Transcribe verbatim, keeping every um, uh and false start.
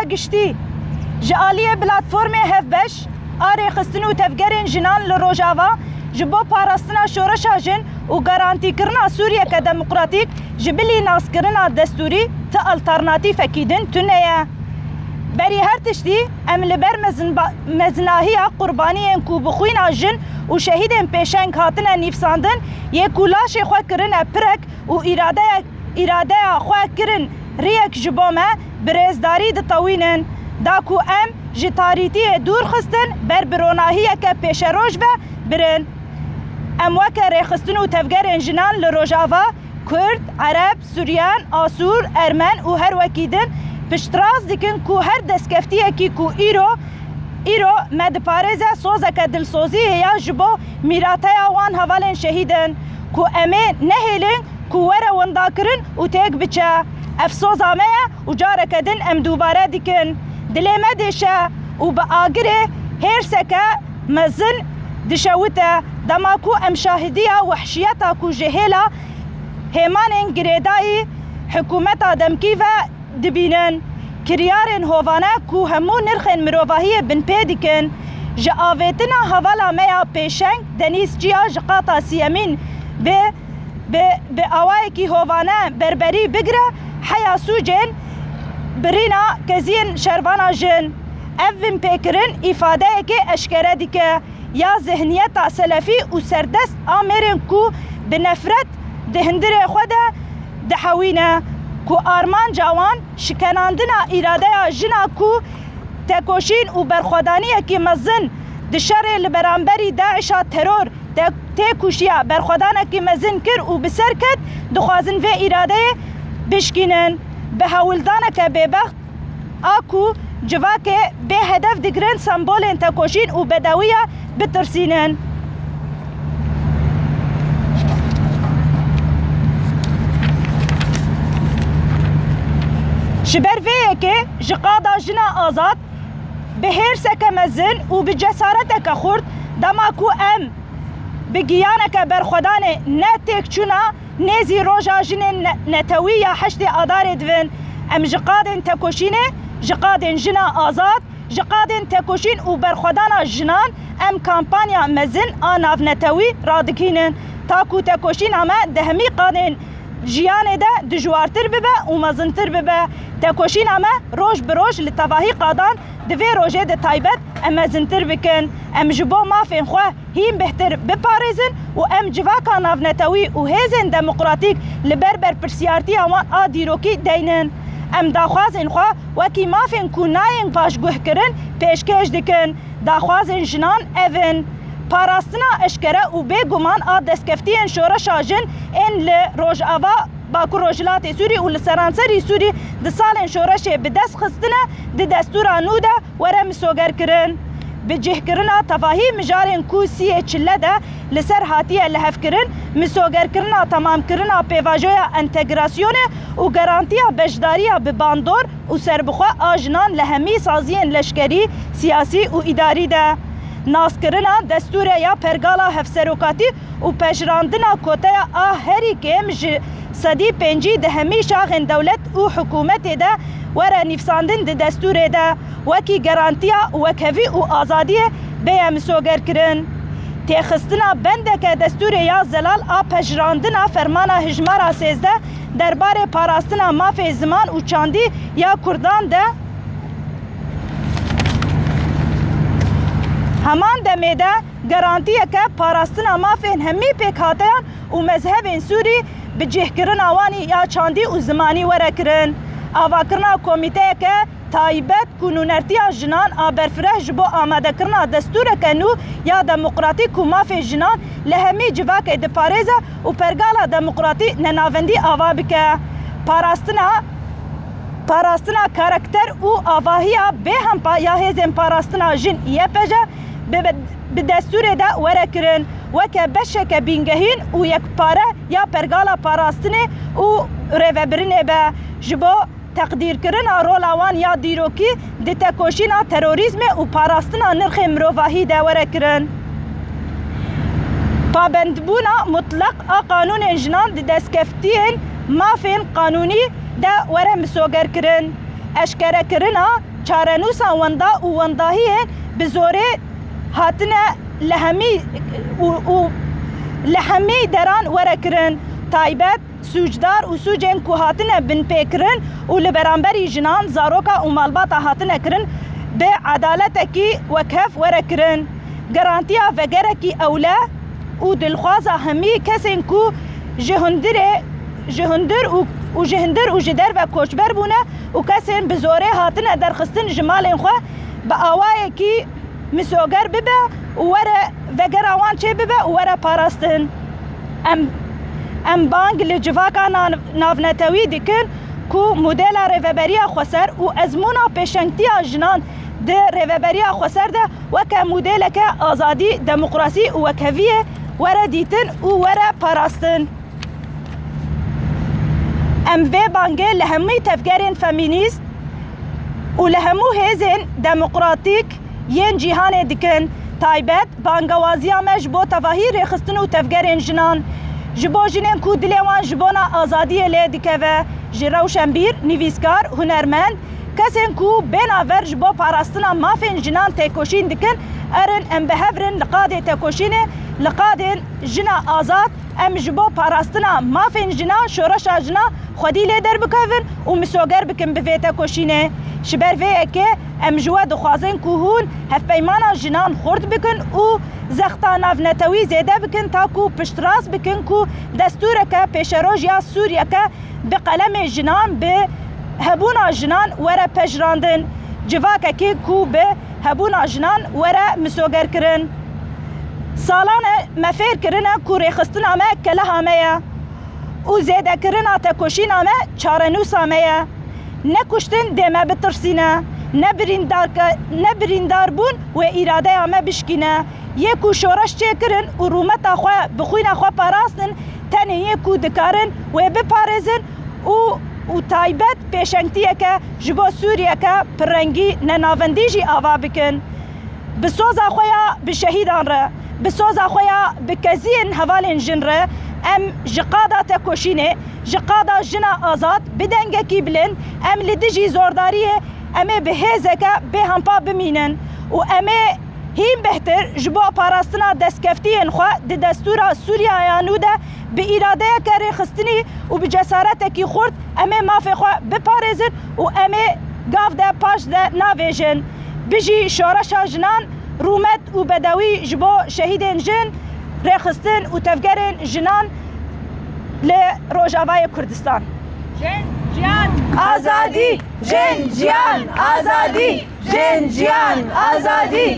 Giştî, ji aliyê platformê hevbeş a rêxistin û tevgerên jinan li Rojava ji bo parastina şoreşa jin û garantîkirina Sûriyeke demokratîk ji bilî naskirina destûrî ti alternatîfekî din tune ye. Berî her tiştî em li ber mezinba-, mezinahiya qurbaniyên ku bi xwîna jin û şehîdên pêşeng hatine nîvsandin, yê ku laşê xwe kirine pirek û îradeya, îradeya xwe kirin riyek ji bo me, bi rêzdarî ditewînin. Da ku em ji tarîtiyê dûr xistin, ber bi ronahiyeke pêşeroj ve birin. Em weke rêxistin û tevgerên jinan li Rojava, Kurd, Ereb, Suryan, Asûr, Ermen û her wekî din piştrast dikin ku her destkeftiyekî ku îro, îro me diparêze sozeke dilsoziyê ya ji bo mîrateya wan hevalên şehîd in ku em ê nehêlin ku were windakirin û têk biçe. Ev soza me ye û careke din em dubare dikin. Dilê me dêşe û bi agirê hêrseke mezin dişewite. Dema ku em şahidiya wehşiyeta ku ji hêla hêmanên girêdayî hikûmeta demkî ve dibînin. Kiryarên hovane ku hemû nirxên mirovahiyê binpê dikin. Ji avêtina hevala me ya pêşeng Denîz Çiya ji qata siyemîn bi, bi, bi awayekî hovane berberî bigire heya sûcên birîna keziyên şervana jin. Ev binpêkirin îfadeyekê eşkere dike ya zihniyeta selefî û serdest a mêrên ku bi nefret di hundirê xwe de dihewîne, ku armanca wan şikenandina îradeya jina ku tekoşîn û berxwedaniyekî mezin di şerê li beramberî DAIŞ'a teror te-, têkoşiya berxwedanekî mezin kir û bi ser ket, dixwazin vê îradeyê bişkînin. Bi hewldaneke bêbext a ku civakê bê hedef digirin, sembolên tekoşîn û bedewiya bitirsînin. Ji ber vê yekê ji qada jina azad bi hêrseke mezin û bi cesareteke xurt, dema ku em bi giyaneke berxwedanê ne têkçûna, nêzî roja jinên ne-, netewî ya heştê Adarê divin. Em ji qadên tekoşînê, ji qadên jina azad, ji qadên tekoşîn û berxwedana jinan em kampanya mezin a navnetewî radikînin. Ta ku tekoşîna me di hemî qadên jiyanê de dijwartir bibe û mezintir bibe. Tekoşîna me roj bi roj li tevahî qadan di vê rojê de taybet em mezintir bikin. Em ji bo mafên xwe hîn bêhtir biparêzin û em civaka navnetewî û hêzên demokratîk li ber berpirsiyartiya wan a dîrokî deynin. Em daxwazên xwe wekî mafên ku nayên paşguhkirin pêşkêş dikin. Daxwazên jinan ev in: parastina eşkere û bêguman a destkeftiyên şoreşa jin ên li Rojava, Bakur Rojhilatê Sûrî û li seranserî Sûrî di salên şoreşê bi dest xistine, di destûra nû de were misogerkirin. Bicihkirina tevahî mijarên ku siyê çile de li ser hatiye lihevkirin, misogerkirina temamkirina pêvajoya entegrasyonê û garantiya beşdariya bi bandor û serbixwe a jinan li hemî saziyên leşkerî, siyasî û îdarî de. Naskirina destûre ya pergala hevserokatî û pejirandina koteya a herî kêm ji sedî pêncî di hemî şaxên dewlet û hikûmetê de were nîvsandin di destûrê de, wekî garantiya wekhevî û azadiyê bêye misogerkirin. Têxistina bendeke destûrê ya zelal a pejirandina fermana hijmara sêzdeh derbarê parastina mafê ziman û çandî ya Kurdan de, heman demê de garantiyeke parastina mafên hemî pêkhateyan û mezhebên Sûrî bi cihkirina wan ya çandî û zimanî were kirin. Avakirina komîteyeke taybet ku nûnertiya jinan a berfireh ji bo amadekirina destûreke nû ya demokratîk ku mafê jinan li hemî civakê diparêze û pergala demokratî nenavendî ava bike. Parastina, parastina karakter û avahiya bêhempa ya hêzên parastina jin Y P J bi, bi, bi destûrê de were kirin, weke beşeke bîngehîn û yekpare ya pergala parastinê û rêvebirinê be. Ji bo teqdîrkirina rola wan ya dîrokî di tekoşîna terorîzmê û parastina nirxên mirovahî de were kirin. Pabendbûna mutleq a qanûnên jinan di destkeftiyên mafên qanûnî de were misogerkirin. Eşkerekirina Çarenûsa wenda û wendahiyên bi zorê hatine li hemî û, û li hemî deran were kirin. Taybet, sûcdar û sûcên ku hatine binpêkirin û li beramberî jinan, zaroka û malbata hatine kirin, bi edaletekî wekhev were kirin. Garantiya vegerekî ewle û dilxwaza hemî kesên ku ji hundirê, ji hundir û, û ji hindir û ji derve koçber bûne û kesên bi zorê hatine derxistin ji malên xwe bi awayekî misoger bibe û were vegera wan çê bibe û were parastin. Em, em bang li civaka nav-, navnetewî dikin ku modela Rêveberiya Xweser û ezmûna pêşengtiya jinan di Rêveberiya Xweser de weke modêleke azadî, demokrasî û wekheviyê were dîtin û were parastin. Em vê bangê li hemî tevgerên femînîst û li hemû hêzên demokratîk yên cîhanê dikin. Taybet, bangewaziya me ji bo tevahî rêxistin û tevgerên jinan, ji bo jinên ku dilê wan ji bona azadiyê lê dikeve, ji rewşenbîr, nivîskar, hunermend, kesên ku bênaver ji bo parastina mafên jinan têkoşîn dikin, erin em bi hev re li qadê tekoşînê, li qadên jina azad, em ji bo parastina mafên jinan, şoreşa jinan xwedî lê derbikevin û misoger bikin bi vê tekoşînê. Ji ber vê yekê em ji we dixwazin ku hûn hevpeymana jinan xurt bikin û zexta navnetewî zêde bikin, ta ku piştrast bikin ku destûreke pêşerojiya Sûriyeke bi qelemê jinan, bi hebûna jinan were pejirandin, civakekê ku bi hebûna jinan were misogerkirin. Salan e me fêr kirine ku rêxistina me keleha me ye û zêdekirina tekoşîna me çarenûsa me ye. Ne kuştin dê me bitirsîne, ne birîndarke-, ne birîndarbûn wê îradeya me bişkîne. Yê ku şoreş çêkirin û rûmeta xwe bi xwîna xwe parastin, tenê yê ku dikarin wê biparêzin û, û taybet pêşengtiyeke ji bo Sûriyeke pirrengî nenavendî jî ava bikin. Bi soza xwe ya bi şehîdan re, bi soza xwe ya bi keziyên hevalên jin re, em ji qada tekoşînê, ji qada jina azad bi dengekî bilind, em li dijî zordariyê, em ê bi hêzeke bêhempa bimînin û em ê hîn bêhtir ji bo parastina destkeftiyên xwe di destûra Sûriya ya nû de bi îradeyeke rêxistinî û bi cesaretekî xurt em ê mafê xwe biparêzin û em ê gav de paş de navêjin. Bijî şoreşa jinan, rûmet û bedewî ji bo şehîdên jin, rêxistin û tevgerên jinan li Rojavayê Kurdistan. Jin, jiyan, azadî! Jin, jiyan, azadî! Jin, jiyan, azadî!